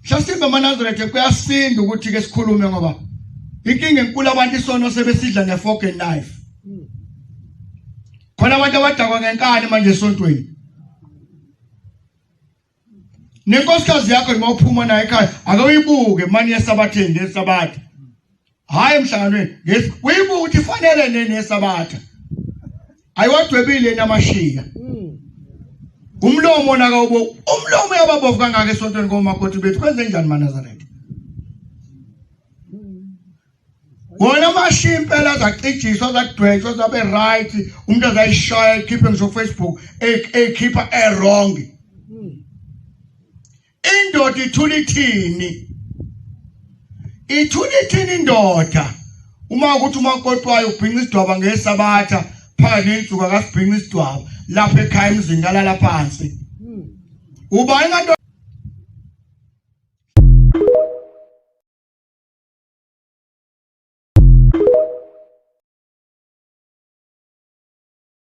Mhlasimbe amaNazaretha kuyasinda ukuthi ke sikhulume ngoba inkinga enkulu abantu isono sebesidla ngefork and knife. Khona abantu abadakwa ngenkani manje esontweni. Nenkosikazi yakho noma uphuma naye ekhaya ake uyibuke mani yesabatheni ngesabatha. Hayi emhlanganweni ngesi uyibuke ukuthi ifanele nini yesabatha. Ayiwadwebile namashiya. Umlomo nakawubo umlomo uyababovu kangaka esontweni komakoti bethu kwenze njani maNazaretha? Wona amashiya impela azacijiswa azadwetshwa azabe right umuntu azayishaya ekhiphe ngisho Facebook ekhipha e-wrong. Indoda ithula ithini? Ithula ithini indoda? Uma ukuthi umakoti wayo ubhinqa isidwaba ngesabatha phakathi nensuku akasibhinqa isidwaba lapha ekhaya emzini kalala phansi. Ubani kanti